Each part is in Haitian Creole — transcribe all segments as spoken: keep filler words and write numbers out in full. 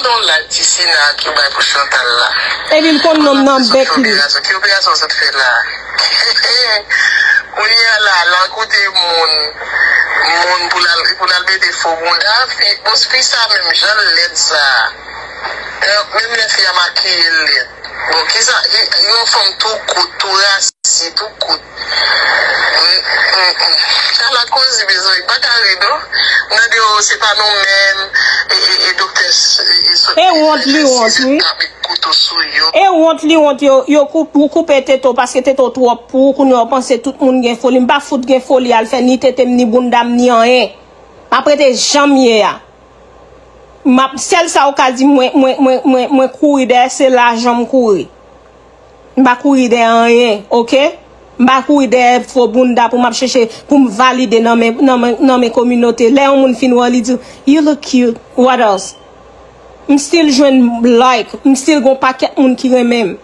Yon live ti Sina ki bay pou Chantal la. Epi l konn nonm nan bèk li. Ki operasyon sot fè la? Kounye a la, l al koute moun, moun pou l al, pou l al mete fo bounda. Fi, bon, fi sa menm, jan l lèd sa. Menm lè fi a makiye l lèd. Bon, kisa, yon fanm tou kout, tou rasi, tou kout. Sa la koze bezwen pa ka ri non. Mande yo se pa nou menm e, e, e doktè e, e sot. E wont li wont wi. Kouto sou yo. E wont li wont yo, yo koup, ou koupe tete w paske tete w twòp pou ou, kounye a w panse tout moun gen foli. M pa fout gen foli al fè ni tete m ni bounda m ni anyen. M ap rete jan m ye a. M ap, sèl sa ou ka di mwen, mwen, mwen, mwen, mwen kouri dèyè, se lajan m kouri. M pa kouri dèyè anyen, oke? M pa kouri dèyè fo bounda pou m ap chèche, pou m valide nan men, nan men, nan men kominote. Lè yon moun fin wè w, li di, "You look cute, what else?" M still jwenn like, m still gon pakèt moun ki renmen m.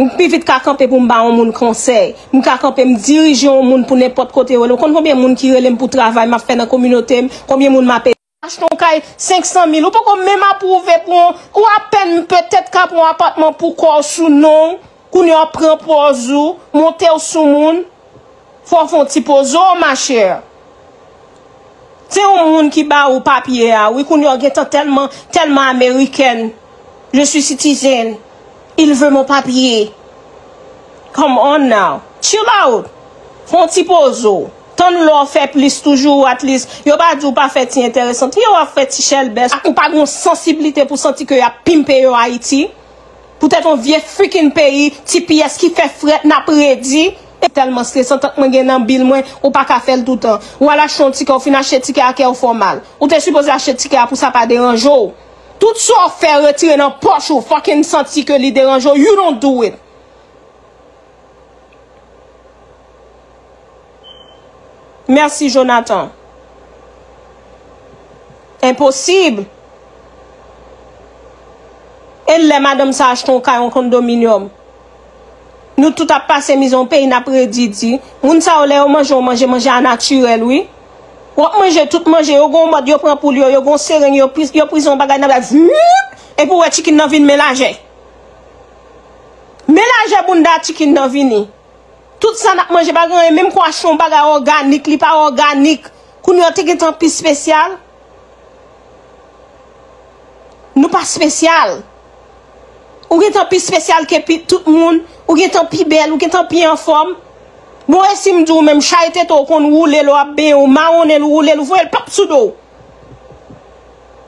M pi vit ka kanpe pou m ba yon moun konsèy. M ka kanpe m dirije yon moun pou nenpòt kote yo rele. Ou konn konbyen moun ki rele m pou travay m ap fè nan kominote m? Konbyen moun m ap ede? Achte yon kay senk san mil, ou poko menm apwouve pou yon, ou apèn petèt ka pran yon apatman pou kò w sou non w, kounye a w ap pran pòz ou, monte w sou moun, fò w fè yon ti poze w, machè. Se yon moun ki ba ou papye a, wi, kounye a w gentan tèlman, tèlman amerikèn. Je suis citizen. Il veut mon papier. Come on now. Chill out. Fè yon ti poze w. Tann lè w fè plis toujou, at least. Yo pa di w pa fè ti enteresan. Yo w ap fè ti chèlbè. Ou pa gen yon sansiblite pou santi ke y ap pimpe yo Ayiti. Poutèt yon vye freaking peyi, ti pyès ki fè frèt n ap redi. E tèlman stresan, tank mwen gen nan bil mwen, ou pa ka fè l toutan. Ou al achte yon tikè, ou fin achte tikè a, kè w fè w mal. Ou te sipoze achte tikè a pou sa pa deranje w. Tout sa w fè retire nan pòch ou, fucking santi ke li deranje w, you don't do it. Mèsi, Jonathan. Enposib. E lè madanm sa achte yon kay, yon kondominyòm? Nou tout ap pase mizè yon peyi n ap redi di. Moun sa yo lè yo manje yon manje, manje a natirèl, wi. W ap manje tout manje, yo gon mòd, yo pran poul yo, yo gon sereng, yo pri-, yo prize yon bagay nan bèk, vip, epi w wè chicken nan vin men lajè. Men lajè bounda chicken nan vini. Tout sa n ap manje pa gen anyen, menm kon achte yon bagay òganik, li pa òganik. Kounye a te gentan pi espesyal. Nou pa espesyal. Ou gentan pi espesyal ke pi, tout moun, ou gentan pi bèl, ou gentan pi anfòm. Bon, e si m di w menm chay tete w konn woule l, w ap benyen, w mawonnen l, woule l, ou voye l pap sou do w.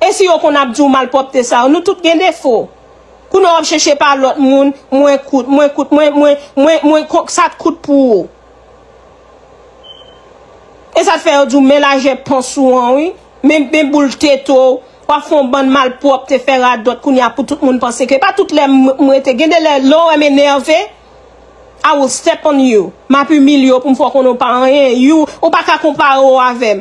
E si yo konn ap di w malpwòpte sa yo, nou tout gen defo. Kounye a w ap chèche pa lòt moun, mwen kout, mwen kout, mwen, mwen, mwen, mwen, sa t kout pou ou. E sa t fè yo di w men lajè pans ou an, wi. Men, men boul tete w, w ap fè yon bann malpwòpte, fè radòt, kounye a pou tout moun panse ke, pa tout lè m, m rete, gen de lè, lè w wè m enève, I will step on you. M ap imilye w pou m fè w konnen w pa anyen. You, ou pa ka konpare w avè m.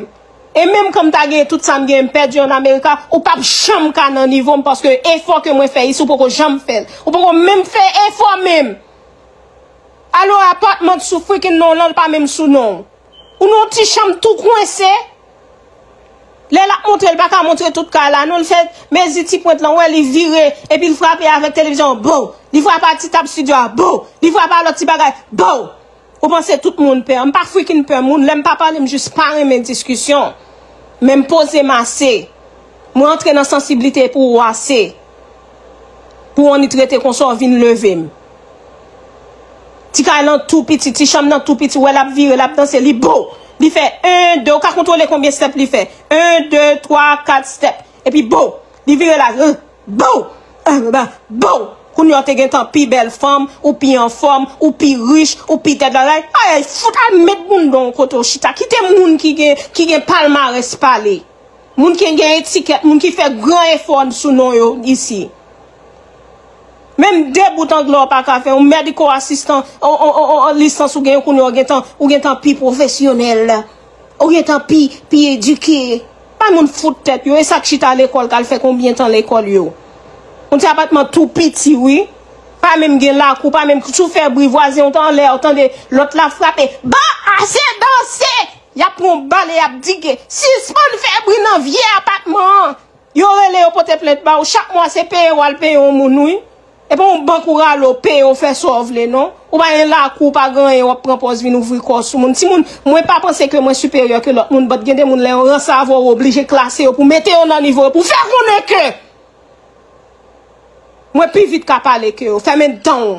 E menm kan m ta genyen tout sa m genyen, m pèdi ann Amerika, ou p ap janm ka nan nivo m, paske efò ke mwen fè isi, ou poko janm fè l. Ou poko menm fè efò menm. Alò, apatman sou freaking non w lan, l pa menm sou non w. Ou nan yon ti chanm tou kwense. Lè l ap montre, l pa ka montre tout kay la, non, l fè mezi ti pwent lan, w wè li vire, epi l frape avèk televizyon an, bo! Li frape a ti tab estidyo a, bo! Li frape a lòt ti bagay, bo! Ou panse tout moun pè? M pa freaking pè moun. Lè m pa pale, m jis pa renmen diskisyon. Men m poze m ase. Mwen antre nan sansiblite pou ou ase. Pou w annik rete konsa, w vin leve m. Ti kay lan tou piti, ti chanm nan tou piti, w wè l ap vire, l ap danse, li bo! Li fè en, de, ou ka kontwole konbyen step li fè. En, de, twa, kat step. Epi bo! Li vire la, euh, bow! Ah, ba, bow! Kounye a w te gentan pi bèl fanm, ou pi anfòm, ou pi rich, ou pi tèt bagay. Ay, ay, fout al met bounda w kote w chita. Kite moun ki gen, ki gen palmarès pale. Moun ki gen etikèt, moun ki fè gran efò sou non yo isi. Menm de bout anglè w pa ka fè, yon medical assistant, yon, yon, yon, yon lisans ou gen, kounye a w gentan, ou gentan pi pwofesyonèl. Ou gentan pi, pi edike. Bay moun fout tèt yo, e sa k chita lekòl k al fè konbyen tan lekòl yo? Yon ti apatman tou piti, wi. Pa menm gen lakou, pa menm, si w fè bri, vwazen w t anlè, w tande lòt la frape. Ba, ase danse! Y ap pran yon bal e y ap dige. Sispann fè bri nan vye apatman an. Yo rele, yo pote plent ba ou. Chak mwa se peye w al peye yon moun, wi. E pa yon bank ou rale w peye w fè sa w vle, non. Ou pa gen lakou, ou pa gen anyen, w ap pran pòz vin ouvri kò w sou moun. Timoun, mwen pa panse ke mwen siperyè ke lòt moun, but gen de moun lè yo ranse avè w, ou oblije klase yo pou mete yo nan nivo yo, pou fè konnen ke mwen pi vit ka pale ke yo. Fèmen dan w.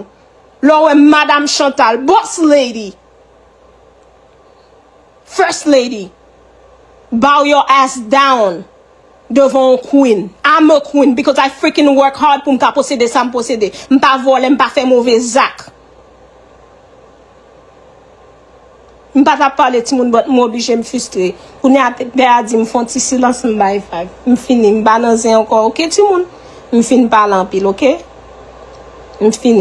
Lè w wè Madam Chantal, boss lady, first lady, bow your ass down devan yon queen. I'm a queen because I freaking work hard pou m ka posede sa m posede. M pa vòlè, m pa fè move zak. M pa t ap pale timoun, but m oblije, m fristre. Kounye a, bè a di m fè yon ti silans, m bay vag. M fini, m pa nan zen ankò, oke timoun? M fin pale anpil, oke? M fini.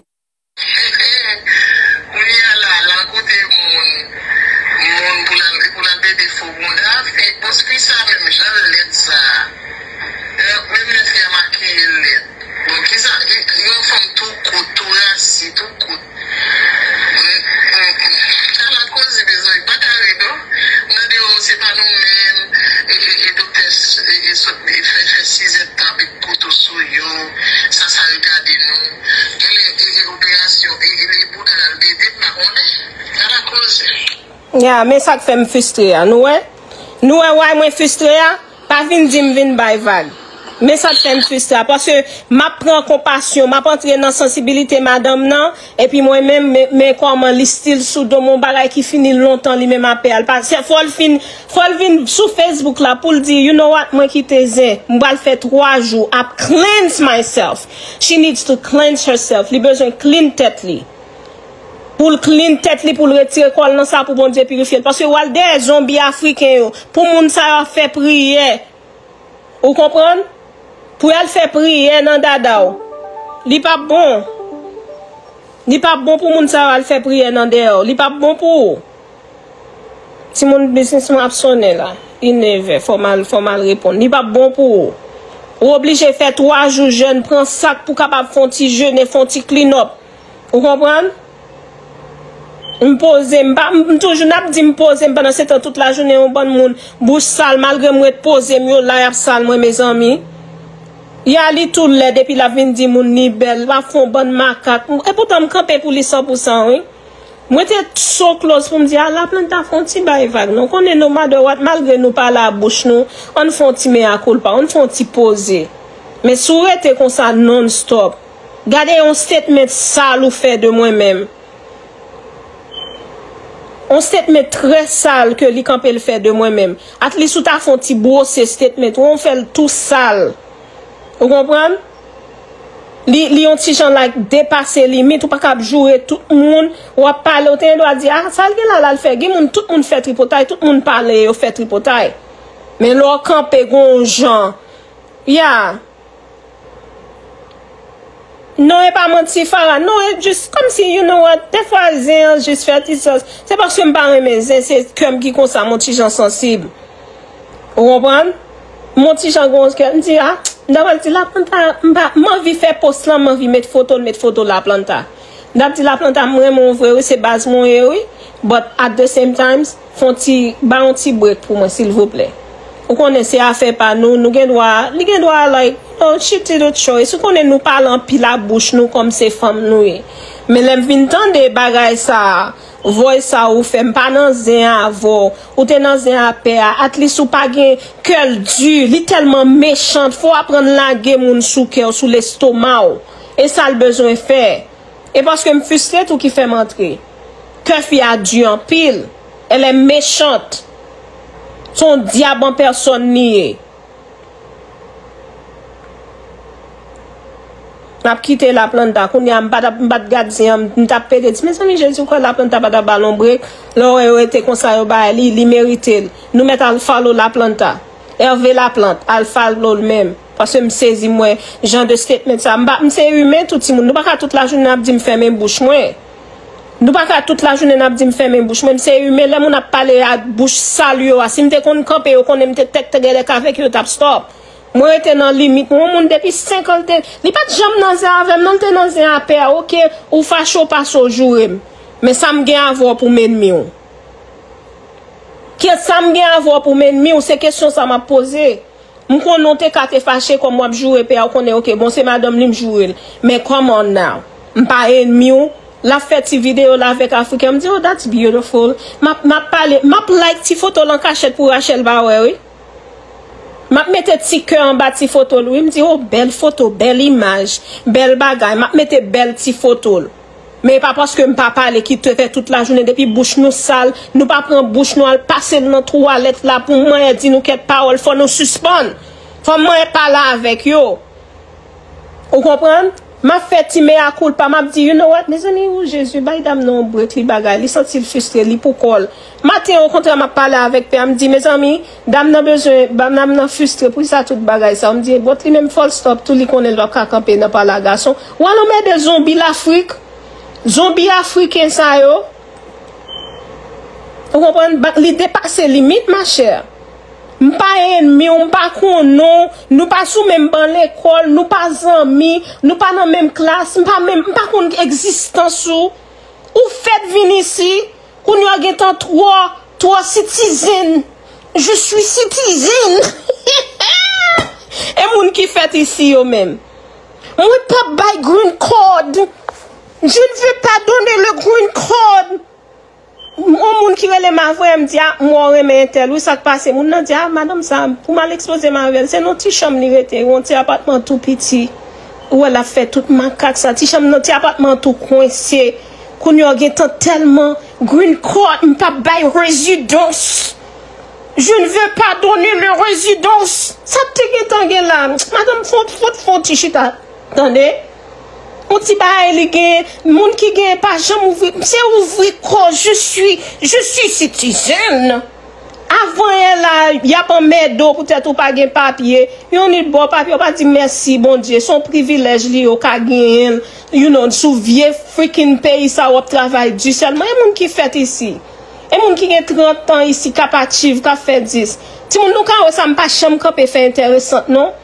Kounye a la, l al kote moun, moun pou l al, pou l al pede fo bonda, fè pòs fi sa menm jan l lèd sa. Menm lè fi a makiye l lèd. Bon, kisa, yon fanm tou kout, tou rasi, tou kout. Ala koze bezwen, pa ka ri non. Nan deyò, se pa nou menm, e, e, e doktè, e, e sot, e fè, fè sizèt tan avèk kouto sou yo, sa, sa regade nou. Genlè, e, e operasyon, e, e bouda l al pete, m pa konnen. Ala koze. Ya, men sa k fè m fristre a, nou wè? Nou wè why mwen fristre a? Pa vin di m vin bay vag. Men sa k fè m fristre a, paske m ap pran konpasyon, m ap antre nan sansibilite madanm nan, epi mwen menm, men, men kòman li still sou do m, yon bagay ki fini lontan li menm apè a. L pa, se, fò l fin, fò l vin sou Facebook la pou l di, you know what, mwen kite zen, m pral fè twa jou, ap cleanse myself. She needs to cleanse herself. Li bezwen clean tèt li. Pou l clean tèt li, pou l retire kò l nan sa, pou Bondye pirifye l. Paske w al dèyè zonbi afriken yo, pou moun sa yo ap fè priyè. Ou konprann? Pou y al fè priyè nan dada w. Li p ap bon. Li p ap bon pou moun sa yo al fè priyè nan dèyè w. Li p ap bon pou ou. Timoun biznis mwen ap sonnen la. Li nevè, fò m al, fò m al reponn. Li p ap bon pou ou. Ou oblije fè twa jou jèn, pran sak pou kapab fè yon ti jene, fè yon ti clean up. Ou konprann? M poze, m pa, m toujou n ap di m poze m, pandan se tan tout lajounen yon bann moun bouch sal, malgre m ret poze m, yo la y ap sal mwen, mezanmi. Ya li tou lèd epi l ap vin di moun li bèl, l ap fè yon bann makak. Epoutan m kanpe pou li san pou san, wi. Mwen te so close pou m di, a, Laplanta fè yon ti bay vag. Non, konnen no matter what, malgre nou pale a bouch nou, ann fè yon ti mea culpa, ann fè yon ti poze. Men si w rete konsa non stop, gade yon statement sal ou fè de mwen menm. Yon statement trè sal ke li kanpe l fè de mwen menm. At least ou ta fè yon ti bwose statement, ou fè l tou sal. Ou konprann? Li, li yon ti jan like depase limit, ou pa ka ap joure tout moun, w ap pale, ou te gen dwa di, a, sa l gen la, l al fè, gen moun, tout moun fè tripotay, tout moun pale, yo fè tripotay. Men lè w kanpe, gon jan, ya. Non, e pa manti, Farah. Non, e jis kòmsi, you know what, dèfwa zen an jis fè ti sans. Se paske m pa renmen zen, se kè m ki konsa, m on ti jan sansib. Ou konprann? M on ti jan gon kè, m di, a, m ta pral di Laplanta, m pa, m anvi fè post lan, m anvi met foto l, met foto Laplanta. M t ap di Laplanta, m renmen w vre, wi, se baz mwen ye, wi. But at the same times, fè on ti, bay on ti break pou mwen, silvouplè. Ou konnen se afè pa nou, nou gen dwa, li gen dwa, like, you know, she did a choice. Ou konnen nou pale anpil a bouch nou kòm se fanm nou ye. Men lè m vin tande bagay sa a, voice sa ou fè, m pa nan zen avè w, ou te nan zen a pè a, at least ou pa gen kè l di, li tèlman mechant, fò w aprann lage moun sou kè w, sou lestoma w. E sa l bezwen fè. E paske m fristre tou ki fè m antre. Kè fi a di anpil. Elle est méchante. Se yon dyab an pèsòn li ye. M ap kite Laplanta. Kounye a, m pa t ap, m pa t gad zen an, m t ap pede di, mezanmi, Jezi, ou kwè Laplanta pa t ap ba l yon break? Lè w wè yo rete konsa, yo bay li, li merite l. Nou mèt al follow Laplanta. Hervé Laplante, al follow l menm. Paske m sezi, m wè jan de statement sa. M pa, m se imen tou, timoun. Nou pa ka tout lajounen ap di m fèmen bouch mwen. Nou pa ka tout lajounen n ap di m fèmen bouch mwen. M se imen, lè moun ap pale a bouch sal yo a, si m te konn kanpe, yo konnen m te tèk tègèdèk avèk yo, yo t ap stop. Mwen rete nan limit mwen. Yon moun depi senk an, l te, li pa t janm nan zen avè m, non, l te nan zen a pè a. Oke, ou fache, w pase, w joure m. Men sa m gen avè w pou m ennmi w? Ke sa m gen avè w pou m ennmi w? Se kesyon sa m ap poze. M konnen w te ka te fache kòm w ap joure pè a, ou konnen, ok, bon, se madanm li m joure l. Men come on now. M pa enmi w. L ap fè ti videyo la avèk Afriken. M di, oh, that's beautiful. M ap, m ap pale, m ap like ti foto l an kachèt pou Rachel pa wè, wi. M ap mete ti kè anba ti foto l, wi. M di, oh, bèl foto, bèl imaj, bèl bagay. M ap mete bèl ti foto l. Men e pa paske m pa pale ki te fè tout lajounen depi bouch nou sal, nou pa pran bouch nou al pase l nan twalèt la pou manyen di nou kèk pawòl, fò nou sispann. Fò manyen pale avèk yo. Ou konprann? M ap fè ti mea culpa, m ap di, you know what, mezanmi, ou Jezi, bay dam nan yon brek, li bagay, li santi l fristre, li pou kò l. Maten, okontrè, m ap pale avèk pè a, m di, mezanmi, dam nan bezwen, dam nan fristre, poukisa tout bagay sa? M di, but li menm fò l stop tou, li konnen l p ap ka kanpe nan pale a gason. W al anmède zonbi Lafrik, zonbi afriken sa yo. Ou konprann? Ba- Li depase limit, machè. M pa enmi w, m pa konnen w, nou pa sou menm ban lekòl, nou pa zanmi, nou pa nan menm klas, m pa menm, m pa konn egzistans ou. Ou fèt vin isi, kounye a gentan twò, twò citizen. Je suis citizen. E moun ki fèt isi yo menm. Mwen p ap bay green card. Je ne veux pas donner le green card. Yon moun ki rele m avè m di, a, m wè w renmen entèl, wi, sa k pase? Moun nan di, a, madanm sa, pou m al ekspoze m avè l, se nan ti chanm li rete, yon ti apatman tou piti. Ou wè l ap fè tout makak sa. Ti chanm nan, ti apatman tou kwense. Kounye a gentan tèlman green card, m p ap bay rezidans. Je ne veux pas donner le résidence. Sa k te gentan gen la? Madanm, fò, fò, fò ti chita. Tande? Yon ti bagay li gen, moun ki gen pa janm ouvri, se ouvri kò, je suis, je suis citizen. Avan yè la, y ap anmède w poutèt ou pa gen papye. Yon nit ba w papye, w pa di mèsi Bondye, se yon privilèj li ye, w ka genyen l, you know, sou vye freaking peyi sa w ap travay di sèlman. E moun ki fèt isi? E moun ki gen trant an isi k ap achieve, k ap fè dis? Timoun, nou ka wè sa, m pa janm kanpe fè enteresant non.